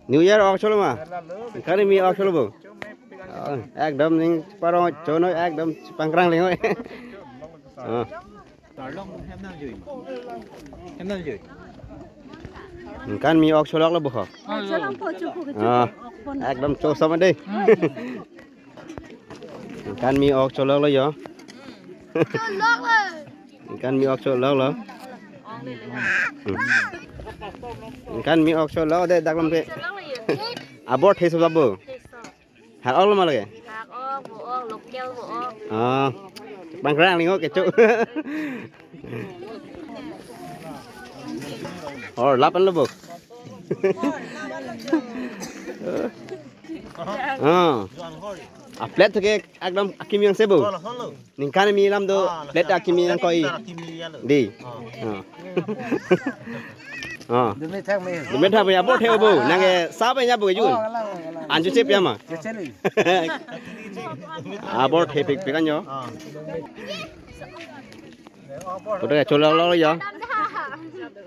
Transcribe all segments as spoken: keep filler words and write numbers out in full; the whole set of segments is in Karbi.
New Year ok cholo ma? Ningkan kimi ok cholo bo? Oh, ekdom ning parong chonoi ekdom pangkrang lingoi. Oh. Ningkan kimi ok cholok lo bo ho? Cholang po, chopo ke, ah, chopo. Ekdom cho sama dei. Ningkan kimi ok cholok lo yo. Cholok lo. Ningkan kimi ok cholok lo. Hmm. Ningkan kimi ok cholok dei dak lam ke. Abor the so bo. Hak ok lo ma lake? Hak ok, bo ok, local bo ok. Ah. Pangkrang lingok kecho. Or lapan lo bo. Ah. A plate ke ekdom akimi yang se bo. Ningkan kimi lam do plate akimi yang koi. Dei. Ah. Ah. Dumi thang me. Dumi thang me, abor the bo. Nang ke sa pe nya bo ke jun. Oh, alang, alang. Anju chip ya ma. Kecil. Abor the pik pik anjo. Kuda cholok lo ya.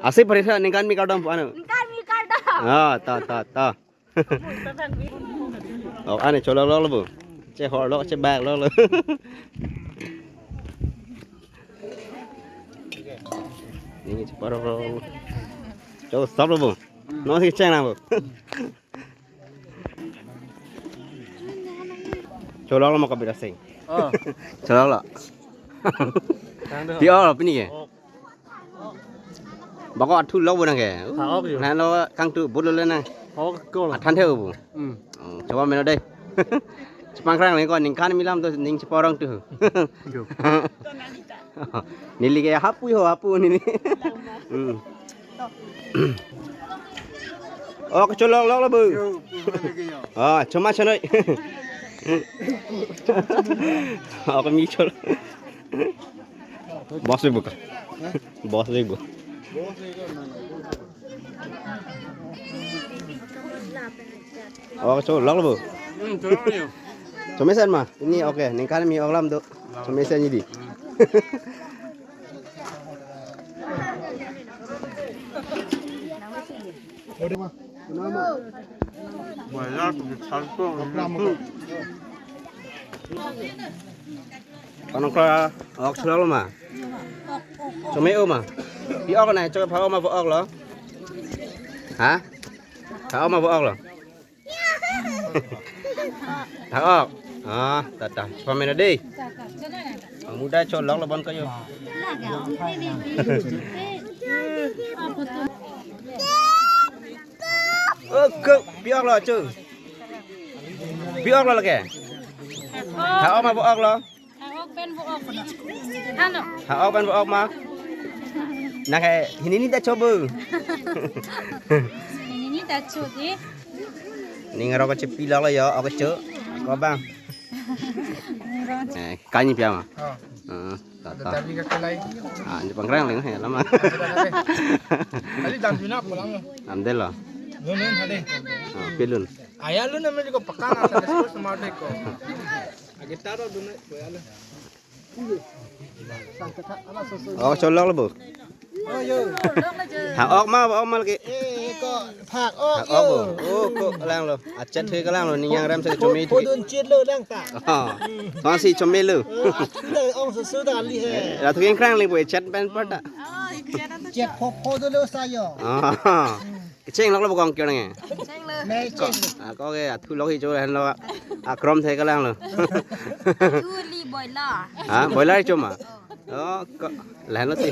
Asi parisa ningkan kimi kardom anu. Ningkan kimi kardom. Ah, ta ta ta. Oh, ane cholok lo bo. Che hor lo, che bak lo lo. Ningkan che parong lo. Cho stop lo bo. No si cheng na bo. Cholok lo ma kabira sing. Oh. Cholok lo. Tang do. Pi ok lo pini ke. Bako athu lok bo nang ke. Ha, ok yo. Nang lo kangtu bulu le nang. Ok, kol. Athan the bo. Hmm. Oh, choba meno dei. Chepangkrang le ko ningkan kimi lam do ning cheparong tu. Yo. Neli ke hapu ho, hapu neli. Hmm. Oh, kecholok lok lo bo. Yo, yo. Ah, choma chonoi. Oh, kami chol. Boss le bo ka. Boss le bo. Oh, cholok lo bo. Hmm, cholok yo. Chomesen ma. Ini oke, ningkan kimi ok lam do. Chomesen dei. Boiler tu salto. Kanong kra ok cholok lo ma. Chome-o ma. Pi ok na cho pha ok ma bo ok lo. Ha? Pha ok ma bo ok lo. Thak ok. Ah, ta ta. Pamena dei. Muda cholok lo bon kayo. Oh, ko, pi ok lo chu. Pi ok lo lake. Thak ok ma bo ok lo. Thak ok pen bo ok. Ano? Thak ok pen bo ok ma. Nang ke hini ni ta cho bo. Hini ni ta cho dei. Ning aro ko chepi lok lo yo, ok cho. Ko bang. Ning aro. Eh, kani pia ma. Oh. Ah, ta ta. Tapi ka kelai. Ah, ni pangkrang leng he lama. Kali dam juna pulang lo. Dam de lo. Nun nun hade. Ah, pilun. Aya lu na meli ko pakang asa discuss ma de ko. Agi taro dun ko ya lu. Oh, cholok lo bo. Oh, yo. Thak ok ma, ok ma lake. Eh, ko phak ok. Thak ok bo. Oh, ko lang lo. Achat the kalang lo, ning yang rem se chome. Pho dun chet lo lang ta. Oh. Thon si chome lo. Eh, asuda ong susuda ali he. La thu kengkrang le bo chat pen pa ta. Chet pho pho do lo sa yo. Ah. Kecheng lok lo bo kong kyo nang e. Cheng lo. Ko, ah, ko ke athu lok hi cho hen lo. Akrom the kalang lo. Athu li boiler. Ha, boiler cho ma. Oh, ko lahen lo ti.